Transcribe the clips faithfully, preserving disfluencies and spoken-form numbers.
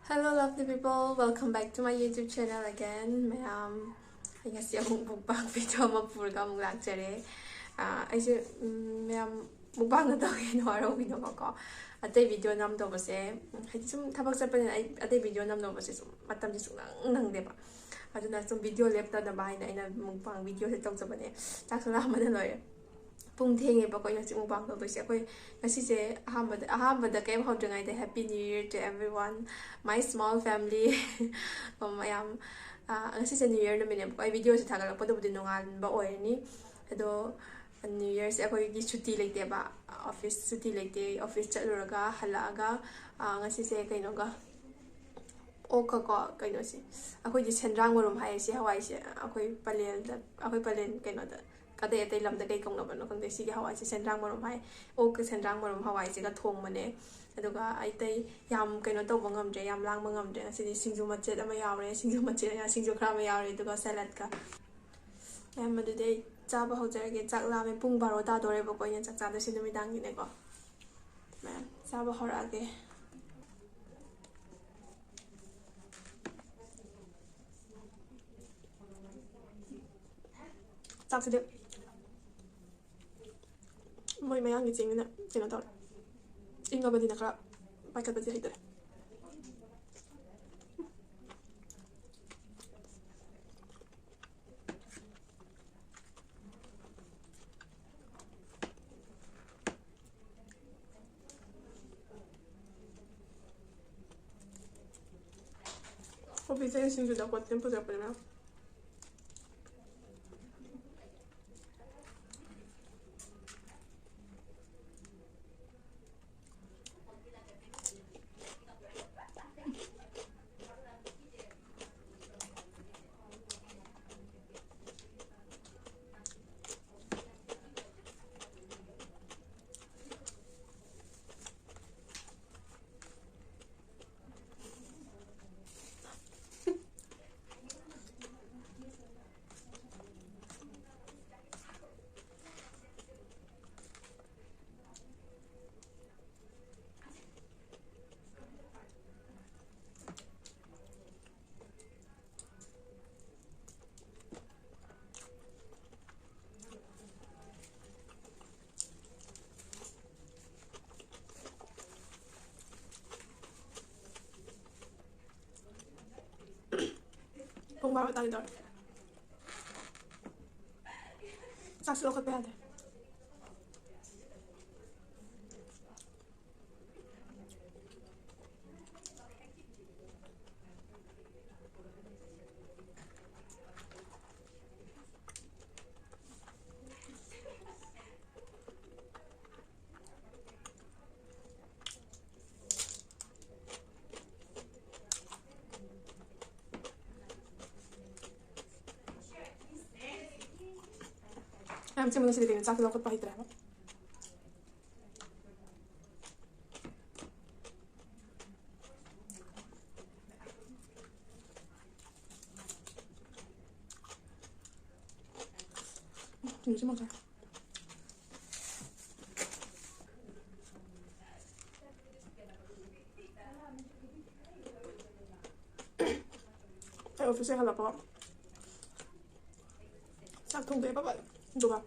Hello lovely people, welcome back to my YouTube channel again. ꯃꯌꯥꯝ, ꯑꯩ ꯉꯁꯤ ꯑꯃꯨꯛ mukbang video ꯑꯃ ꯄꯨꯔꯒ ꯑꯃꯨꯛ ꯂꯥꯛꯆꯔꯦ꯫ ꯑꯥ, ꯑꯩꯁꯦ, ꯎꯝ, ꯃꯌꯥꯝ, mukbang ꯇꯧꯒꯦꯅ ꯋꯥꯔꯧꯕꯤꯅꯣꯕꯀꯣ꯫ ꯑꯇꯩ video ꯅꯝꯗꯧꯕꯁꯦ, ꯎꯝ, ꯍꯥꯏꯗꯤ ꯁꯨꯝ ꯊꯕꯛ ꯆꯠꯄꯅꯤꯅ ꯑꯩ ꯑꯇꯩ video ꯅꯝꯗꯧꯕꯁꯦ ꯁꯨꯝ ꯃꯇꯝꯁꯦ ꯁꯨꯡꯅꯪ ꯅꯪꯗꯦꯕ꯫ ꯑꯗꯨꯅ ꯁꯨꯝ video ꯂꯦꯞꯇꯅꯕ ꯍꯥꯏꯅ ꯑꯩꯅ mukbang videoꯁꯦ ꯇꯧꯖꯕꯅꯦ꯫ ꯆꯥꯛꯁꯨ ꯂꯥꯝꯕꯅ ꯂꯣꯏꯔꯦ꯫ ꯄꯨꯡ ꯊꯦꯡꯉꯦꯕꯀꯣ ꯑꯩꯅ ꯍꯧꯖꯤꯛ mukbang ꯇꯧꯗꯣꯏꯁꯦ꯫ ꯑꯩꯈꯣꯏ ꯉꯁꯤꯁꯦ ꯑꯍꯥꯟꯕꯗ, ꯑꯍꯥꯟꯕꯗ ꯀꯩꯝ ꯍꯧꯗ꯭ꯔꯤꯉꯩꯗ Happy New Year to everyone, my small family꯫ ꯃꯌꯥꯝ, ꯑ, ꯉꯁꯤꯁꯦ New Year ꯅꯨꯃꯤꯠꯅꯦꯕꯀꯣ꯫ ꯑꯩ videoꯁꯦ ꯊꯥꯒꯠꯂꯛꯄꯗꯕꯨꯗꯤ ꯅꯣꯡꯉꯥꯟꯕ ꯑꯣꯏꯔꯅꯤ꯫ ꯑꯗꯣ New Yearꯁꯦ ꯑꯩꯈꯣꯏꯒꯤ ꯁꯨꯇꯤ ꯂꯩꯇꯦꯕ, office ꯁꯨꯇꯤ ꯂꯩꯇꯦ꯫ Office ꯆꯠꯂꯨꯔꯒ ꯍꯜꯂꯛꯑꯒ, ꯑ, ꯉꯁꯤꯁꯦ ꯀꯩꯅꯣꯒ, ꯑꯣꯛꯀꯀꯣ, ꯀꯩꯅꯣꯁꯦ, ꯑꯩꯈꯣꯏꯗꯤ ꯁꯦꯟꯗ꯭ꯔꯥꯡ ꯃꯔꯨꯝ ꯍꯥꯏꯌꯦ ꯁꯤ ꯍꯋꯥꯏꯁꯦ꯫ ꯑꯩꯈꯣꯏ ꯄꯂꯦꯜꯗ, ꯑꯩꯈꯣꯏ ꯄꯂꯦꯜ ꯀꯩꯅꯣꯗ, ꯑꯇꯩ ꯑꯇꯩ ꯂꯝꯗ ꯀꯩ ꯀꯧꯅꯕꯅꯣ ꯈꯪꯗꯦ꯫ ꯁꯤꯒꯤ ꯍꯋꯥꯏꯁꯦ ꯁꯦꯟꯗ꯭ꯔꯥꯡ ꯃꯔꯨꯝ ꯍꯥꯏ꯫ ꯑꯣꯛꯀ ꯁꯦꯟꯗ꯭ꯔꯥꯡ ꯃꯔꯨꯝ ꯍꯋꯥꯏꯁꯤꯒ ꯊꯣꯡꯕꯅꯦ꯫ ꯑꯗꯨꯒ ꯑꯇꯩ ꯌꯥꯝ ꯀꯩꯅꯣ ꯇꯧꯕ ꯉꯝꯗ꯭ꯔꯦ, ꯌꯥꯝ ꯂꯥꯡꯕ ꯉꯝꯗ꯭ꯔꯦ꯫ ꯉꯁꯤꯗꯤ ꯁꯤꯡꯖꯨ ꯃꯆꯦꯠ ꯑꯃ ꯌꯥꯎꯔꯦ, ꯁꯤꯡꯖꯨ ꯃꯆꯦꯠ, ꯁꯤꯡꯖꯨ ꯈꯔ ꯑꯃ ꯌꯥꯎꯔꯦ, ꯑꯗꯨꯒ saladꯀ꯫ ꯃꯌꯥꯝ, ꯑꯗꯨꯗꯤ ꯑꯩ ꯆꯥꯕ ꯍꯧꯖꯔꯒꯦ꯫ ꯆꯥꯛ ꯂꯥꯝꯃꯦ꯫ ꯄꯨꯡ ꯕꯥꯔꯣ ꯇꯥꯗꯣꯔꯦꯕꯀꯣ ꯑꯩꯅ ꯆꯥꯛ ꯆꯥꯗꯣꯏꯁꯦ ꯅꯨꯃꯤꯗꯥꯡꯒꯤꯅꯦꯀꯣ꯫ ꯃꯌꯥꯝ, ꯆꯥꯕ ꯍꯧꯔꯛꯑꯒꯦ꯫ ꯆꯥꯛꯁꯤꯗꯤ ꯃꯣꯏ ꯃꯌꯥꯡꯒꯤ ꯆꯦꯡꯅꯤꯅ ꯀꯩꯅꯣ ꯇꯧꯔꯦ, ꯏꯪꯉꯕꯅꯤꯅ ꯈꯔ ꯄꯥꯏꯈꯠꯄꯁꯦ ꯍꯩꯇꯔꯦ꯫ ꯀꯣꯕꯤꯁꯦ ꯁꯤꯡꯖꯨꯗ ꯀꯣꯠꯇꯅ ꯄꯨꯖꯔꯛꯄꯅꯦ ꯃꯌꯥꯝ꯫ ꯄꯨꯡ ꯕꯥꯔꯣ ꯇꯥꯒꯦ ꯇꯧꯔꯦ꯫ ꯆꯥꯛꯁꯨ ꯂꯧꯈꯠꯄ ꯌꯥꯗꯦ꯫ ꯌꯥꯝ ꯆꯤꯟꯕ ꯉꯁꯤꯗꯤ ꯀꯩꯅꯣ, ꯆꯥꯛꯁꯨ ꯂꯧꯈꯠꯄ ꯍꯩꯇ꯭ꯔꯦ ꯍꯥꯏꯕ꯫ ꯁꯤꯡꯖꯨꯁꯤ ꯃꯛ ꯆꯥꯏ꯫ ꯑꯩ office ꯍꯦꯛ ꯍꯜꯂꯛꯄ ꯆꯥꯛ ꯊꯣꯡꯗꯣꯛꯑꯦ ꯕꯕꯥ, ꯑꯗꯨꯒ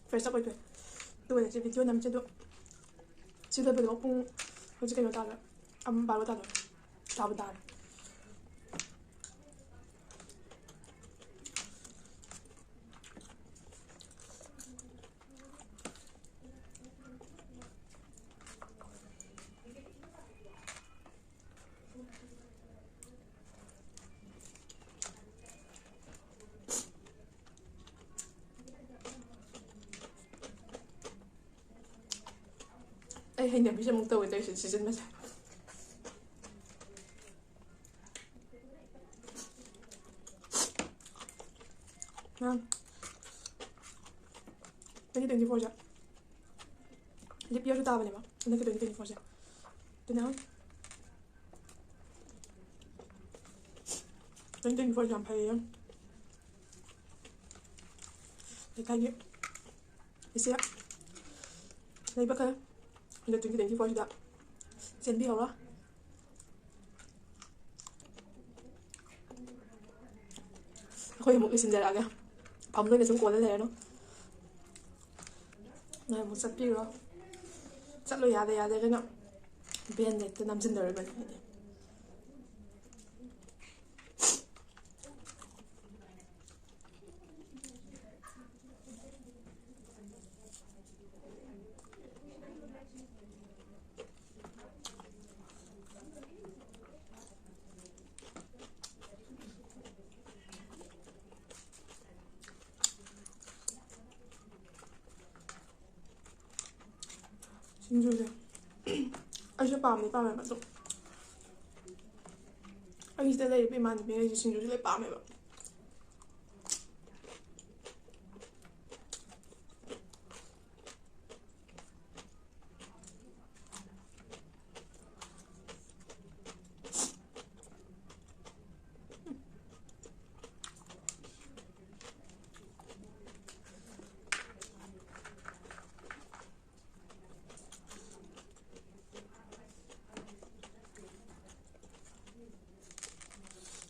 fresh up ꯑꯣꯏꯊꯣꯛꯑꯦ꯫ ꯑꯗꯨꯒꯅꯦ ꯁꯤ video ꯅꯝꯁꯦ꯫ ꯑꯗꯣ ꯁꯤ ꯂꯣꯏꯕꯗꯣ ꯄꯨꯡ ꯍꯧꯖꯤꯛ ꯀꯩꯅꯣ ꯇꯥꯔꯦ, ꯑꯃ ꯕꯥꯔꯣ ꯇꯥꯔꯦ, ꯇꯥꯕ ꯇꯥꯔꯦ꯫ ꯑꯩ ꯍꯩꯅꯕꯤꯁꯦ ꯑꯃꯨꯛ ꯇꯧꯋꯦ ꯇꯧꯔꯤꯁꯦ, ꯁꯤꯖꯤꯟꯕꯁꯦ꯫ ꯅꯪ twenty twenty fourꯁꯦ leap yearꯁꯨ ꯇꯥꯕꯅꯦꯕ ꯍꯟꯗꯛꯀꯤ twenty twenty fourꯁꯦ꯫ ꯑꯗꯨꯅ twenty twenty four ꯌꯥꯝ ꯐꯩꯌꯦ꯫ ꯂꯩꯀꯥꯏꯒꯤ ꯏꯆꯦ ꯂꯩꯕ ꯈꯔ ꯍꯟꯗꯛ twenty twenty fourꯁꯤꯗ ꯆꯦꯟꯕꯤꯍꯧꯔꯣ꯫ ꯑꯩꯈꯣꯏ ꯑꯃꯨꯛ ꯂꯣꯏꯁꯤꯟꯖꯔꯛꯑꯒꯦ꯫ ꯐꯝꯗ ꯑꯣꯏꯅ ꯁꯨꯝ ꯀꯣꯜꯂ ꯂꯩꯔꯅꯨ꯫ ꯅꯣꯏ ꯑꯃꯨꯛ ꯆꯠꯄꯤꯔꯣ꯫ ꯆꯠꯂꯣ, ꯌꯥꯗ ꯌꯥꯗ ꯀꯩꯅꯣ ꯚꯦꯟꯗ ꯍꯦꯛꯇ ꯅꯝꯁꯤꯟꯗꯧꯔꯤꯕꯅꯤ ꯑꯩꯗꯤ꯫ ꯁꯤꯡꯖꯨꯁꯦ ꯑꯩꯁꯨ ꯄꯥꯝꯗꯤ ꯄꯥꯝꯃꯦꯕ, ꯑꯗꯣ ꯑꯩꯒꯤ ꯁꯤꯗ ꯂꯩꯔꯤꯕ ꯏꯃꯥꯟꯅꯕꯤꯈꯩꯁꯦ ꯁꯤꯡꯖꯨꯁꯦ ꯂꯣꯏ ꯄꯥꯝꯃꯦꯕ꯫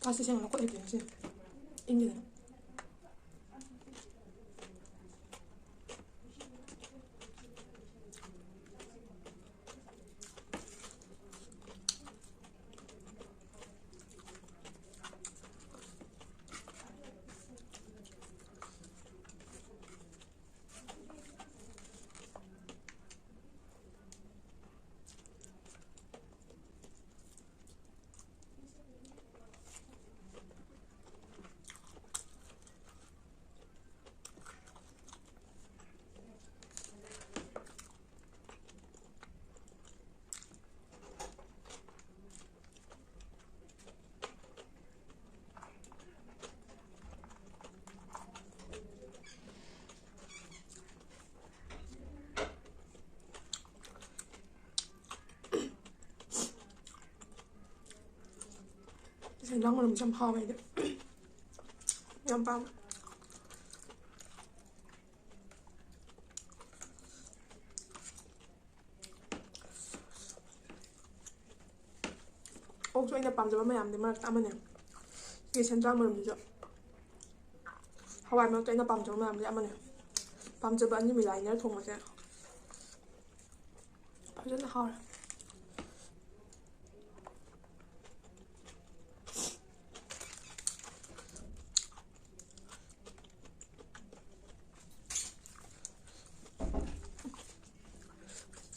ꯀꯥꯁꯦ ꯁꯦꯡꯅ ꯂꯧꯈꯠꯂꯤꯗꯦ ꯉꯁꯤ꯫ ꯏꯪꯉꯤꯗꯅ꯫ ꯁꯦꯟꯖꯥꯡ ꯃꯔꯨꯝꯁꯦ ꯌꯥꯝ ꯍꯥꯎꯋꯦ ꯑꯩꯗꯤ꯫ ꯌꯥꯝ ꯄꯥꯝꯃꯦ꯫ ꯑꯣꯛꯁꯨ ꯑꯩꯅ ꯄꯥꯝꯖꯕ ꯃꯌꯥꯝꯗꯤ ꯃꯔꯛꯇ ꯑꯃꯅꯦ꯫ ꯁꯤ ꯁꯦꯟꯖꯥꯡ ꯃꯔꯨꯝꯁꯤꯁꯨ ꯍꯋꯥꯏ ꯃꯔꯛꯇ ꯑꯩꯅ ꯄꯥꯝꯖꯕ ꯃꯌꯥꯝꯗꯤ ꯑꯃꯅꯦ꯫ ꯄꯥꯝꯖꯕ ꯑꯅꯤ ꯃꯤꯂꯥꯏꯅꯔ ꯊꯣꯡꯕꯁꯦ ꯐꯖꯅ ꯍꯥꯎꯔꯦ꯫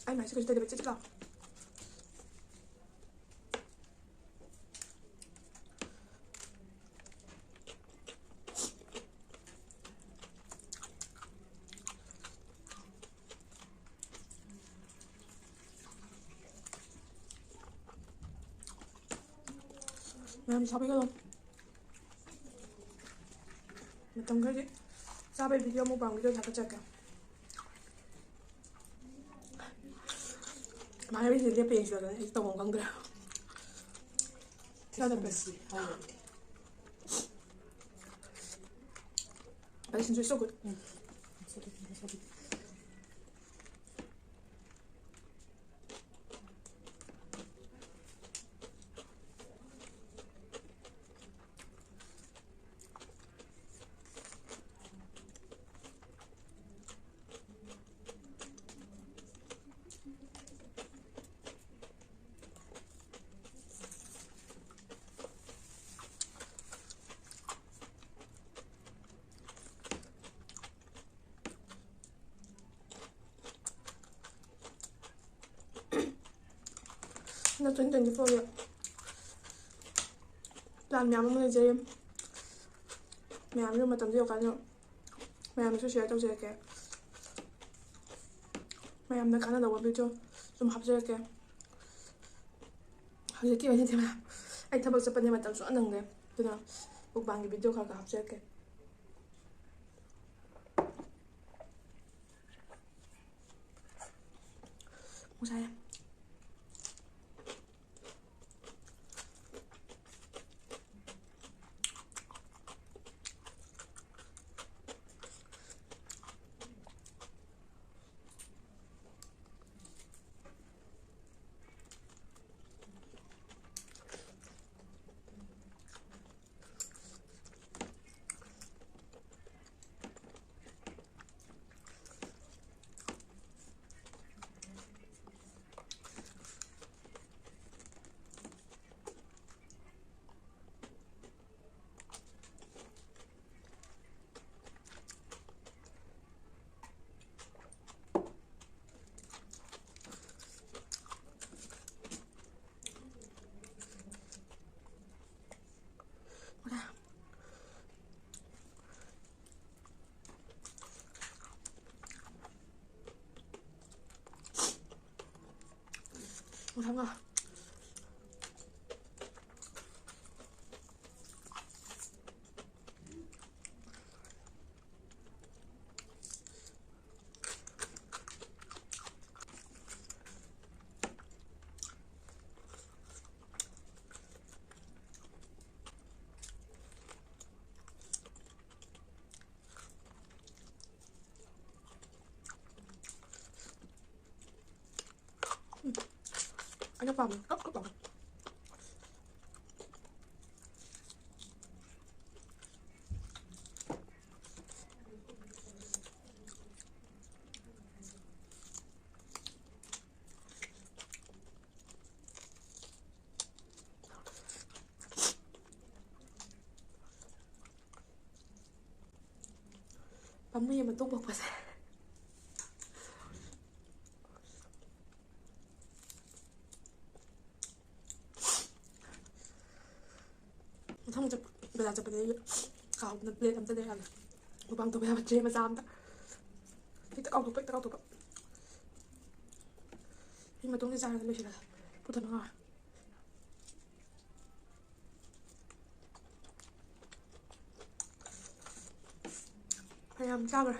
ꯑꯩ ꯃꯥꯏꯁꯦ ꯀꯩꯁꯨ ꯇꯩꯗꯕ ꯆꯤꯠ ꯆꯤꯠ ꯂꯥꯎ꯫ ꯃꯌꯥꯝ ꯁꯥꯕꯤꯒꯅꯨ꯫ ꯃꯇꯝ ꯈꯔꯗꯤ ꯆꯥꯕꯩ ꯚꯤꯗꯤꯑꯣ ꯑꯃꯨꯛ ꯄꯥꯡ ꯚꯤꯗꯤꯑꯣ ꯊꯥꯒꯠꯆꯔꯛꯀꯦ꯫ ꯏꯃꯥꯟꯅꯕꯤꯁꯤꯡ ꯂꯦꯞꯄ ꯌꯦꯡꯁꯤꯜꯂꯒ ꯑꯩ ꯇꯧꯐꯝ ꯈꯪꯗ꯭ꯔꯦ꯫ ꯆꯥꯗꯕ꯭ꯔꯥ? But it's so good. ꯍꯟꯗꯛ twenty twenty fourꯒꯤ plan ꯃꯌꯥꯝ ꯑꯃ ꯂꯩꯖꯩ꯫ ꯃꯌꯥꯝꯁꯨ ꯃꯇꯝꯗꯣ ꯌꯧꯔꯀꯥꯟꯗ ꯃꯌꯥꯝꯗꯁꯨ share ꯇꯧꯖꯔꯛꯀꯦ꯫ ꯃꯌꯥꯝꯗ ꯀꯥꯟꯅꯗꯧꯕ ꯚꯤꯗꯤꯑꯣ ꯁꯨꯝ ꯍꯥꯞꯆꯔꯛꯀꯦ꯫ ꯍꯧꯖꯤꯛꯀꯤ ꯑꯣꯏꯅꯗꯤ ꯃꯌꯥꯝ ꯑꯩ ꯊꯕꯛ ꯆꯠꯄꯅꯦ, ꯃꯇꯝ ꯁꯨꯡꯅꯪ ꯅꯪꯗꯦ꯫ ꯑꯗꯨꯅ mukbangꯒꯤ ꯚꯤꯗꯤꯑꯣ ꯈꯔ ꯈꯔ ꯍꯥꯞꯆꯔꯛꯀꯦ꯫ ꯃꯣꯔꯣꯛ ꯁꯥꯏꯌꯦ꯫ ꯃꯊꯪꯒ꯫ ꯄꯥꯝꯃꯦ꯫ ꯀꯞ ꯀꯞ ꯂꯥꯎ꯫ ꯄꯥꯝꯃꯨꯏ ꯃꯇꯣꯡ ꯄꯣꯛꯄꯁꯦ꯫ ꯃꯊꯪ ꯆꯠ-, ꯕꯖꯥꯔ ꯆꯠꯄꯗ ꯑꯩ ꯀꯥꯎꯗꯅ plate ꯑꯝꯇ ꯂꯩꯔꯛꯑꯒꯦ꯫ ꯃꯨꯛꯕꯥꯡ ꯇꯧꯕ ꯌꯥꯕ tray ꯃꯆꯥ ꯑꯝꯇ꯫ ꯍꯦꯛꯇ ꯀꯥꯎꯊꯣꯛꯄ, ꯍꯦꯛꯇ ꯀꯥꯎꯊꯣꯛꯄ꯫ ꯑꯩ ꯃꯇꯣꯡꯁꯦ ꯆꯥꯔꯒ ꯂꯣꯏꯁꯤꯜꯂꯒꯦ꯫ ꯄꯨꯊꯅꯉꯥꯏ꯫ ꯐꯅꯌꯥꯝ ꯆꯥꯈ꯭ꯔꯦ꯫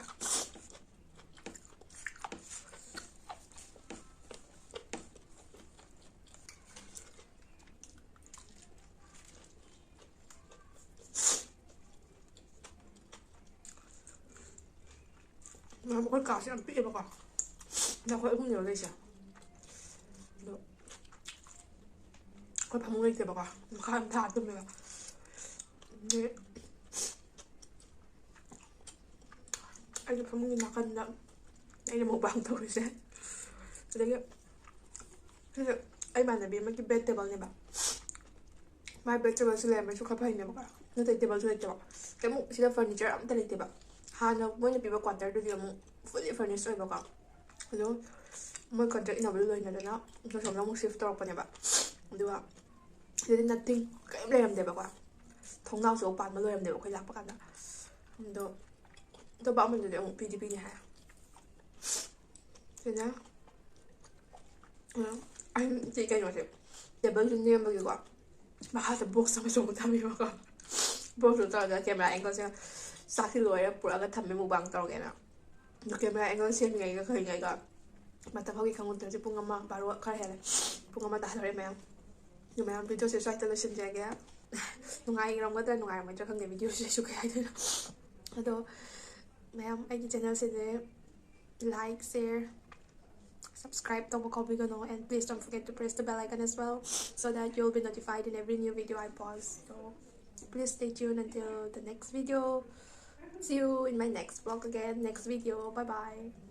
ꯃꯌꯥꯝ ꯑꯩꯈꯣꯏ ꯀꯥꯁꯦ ꯌꯥꯝ ꯄꯤꯛꯑꯦꯕꯀꯣ꯫ ꯑꯗꯣ ꯑꯩꯈꯣꯏ ꯑꯍꯨꯝꯅꯦꯕ ꯂꯩꯁꯦ꯫ ꯑꯗꯣ ꯑꯩꯈꯣꯏ ꯐꯃꯨꯡ ꯂꯩꯇꯦꯕꯀꯣ꯫ ꯃꯈꯥ ꯑꯗꯨꯝ ꯊꯥꯔ ꯇꯨꯝꯃꯦꯕ꯫ ꯑꯗꯩ ꯑꯩꯒꯤ ꯐꯃꯨꯡꯒꯤ ꯅꯥꯀꯟꯗ ꯑꯩꯅ mukbang ꯇꯧꯔꯤꯁꯦ꯫ ꯑꯗꯒꯤ ꯁꯤꯁꯦ ꯑꯩ ꯏꯃꯥꯟꯅꯕꯤ ꯑꯃꯒꯤ bed table ꯅꯦꯕ꯫ ꯃꯥꯏ bed table ꯁꯤ ꯂꯩꯔꯝꯕꯁꯨ ꯈꯔ ꯐꯩꯅꯦꯕꯀꯣ꯫ ꯅꯠꯇ꯭ꯔꯗꯤ table ꯁꯨ ꯂꯩꯇꯦꯕ꯫ ꯀꯩꯃꯨꯛ ꯁꯤꯗ furniture ꯑꯝꯇ ꯂꯩꯇꯦꯕ꯫ ꯍꯥꯟꯅ ꯃꯣꯏꯅ ꯄꯤꯕ quarter ꯗꯨꯗꯤ ꯑꯃꯨꯛ fully furnished ꯑꯣꯏꯕꯀꯣ꯫ ꯑꯗꯣ ꯃꯣꯏ contract ꯏꯟꯅꯕꯗꯣ ꯂꯣꯏꯅꯗꯅ ꯑꯩꯈꯣꯏ ꯁꯣꯝꯗ ꯑꯃꯨꯛ shift ꯇꯧꯔꯛꯄꯅꯦꯕ꯫ ꯑꯗꯨꯒ ꯁꯤꯗꯗꯤ nothing, ꯀꯔꯤꯝ ꯂꯩꯔꯝꯗꯦꯕꯀꯣ꯫ ꯊꯣꯡꯅꯥꯎꯁꯨ ꯑꯃꯨꯛ ꯄꯥꯟꯕ ꯂꯣꯏꯔꯝꯗꯦꯕ ꯑꯩꯈꯣꯏ ꯂꯥꯛꯄ ꯀꯥꯟꯗ꯫ ꯑꯗꯣ ꯑꯇꯣꯞꯄ ꯑꯃꯗꯨꯗꯤ ꯑꯃꯨꯛ ꯄꯤꯗꯤ ꯄꯤꯅꯤ ꯍꯥꯏ꯫ ꯁꯤꯅ, ꯎꯝ, ꯑꯩ ꯁꯤ ꯀꯩꯅꯣꯁꯦ, table ꯁꯦ ꯅꯦꯝꯕꯒꯤꯀꯣ, ꯃꯈꯥꯗ box ꯑꯃꯁꯨ ꯑꯃꯨꯛ ꯊꯝꯃꯦꯕꯀꯣ꯫ Box ꯇꯣ ꯇꯧꯔꯒ camera angle ꯁꯦ, ꯆꯥꯛꯇꯤ ꯂꯣꯏꯔꯦ ꯄꯨꯔꯛꯑꯒ ꯊꯝꯃꯦ mukbang ꯇꯧꯔꯒꯦꯅ꯫ ꯑꯗꯣ camera angle ꯁꯦꯝꯃꯤꯉꯩꯒ ꯀꯔꯤꯉꯩꯒ ꯃꯇꯝ ꯍꯧꯈꯤ ꯈꯪꯍꯧꯗ꯭ꯔꯦ꯫ ꯍꯧꯖꯤꯛ ꯄꯨꯡ ꯑꯃ, ꯕꯥꯔꯣ ꯈꯔ ꯍꯦꯜꯂꯦ꯫ ꯄꯨꯡ ꯑꯃ ꯇꯥꯗꯣꯔꯦ ꯃꯌꯥꯝ꯫ ꯑꯗꯣ ꯃꯌꯥꯝ, video ꯁꯦ ꯁ꯭ꯋꯥꯏꯗ ꯂꯣꯏꯁꯤꯟꯖꯔꯒꯦ꯫ ꯅꯨꯡꯉꯥꯏꯔꯝꯒꯗ꯭ꯔꯥ ꯅꯨꯡꯉꯥꯏꯔꯝꯃꯣꯏꯗ꯭ꯔꯥ ꯈꯪꯗꯦ, video ꯁꯤꯁꯨ ꯀꯩ ꯍꯥꯏꯗꯣꯏꯅꯣ꯫ ꯑꯗꯣ ꯃꯌꯥꯝ, ꯑꯩꯒꯤ channel ꯁꯤꯗꯤ like, share, subscribe ꯇꯧꯕ ꯀꯥꯎꯕꯤꯒꯅꯨ, and please don't forget to press the bell icon as well, so that you'll be notified in every new video I post. So please stay tuned until the next video. See you in my next vlog again, next video. Bye bye.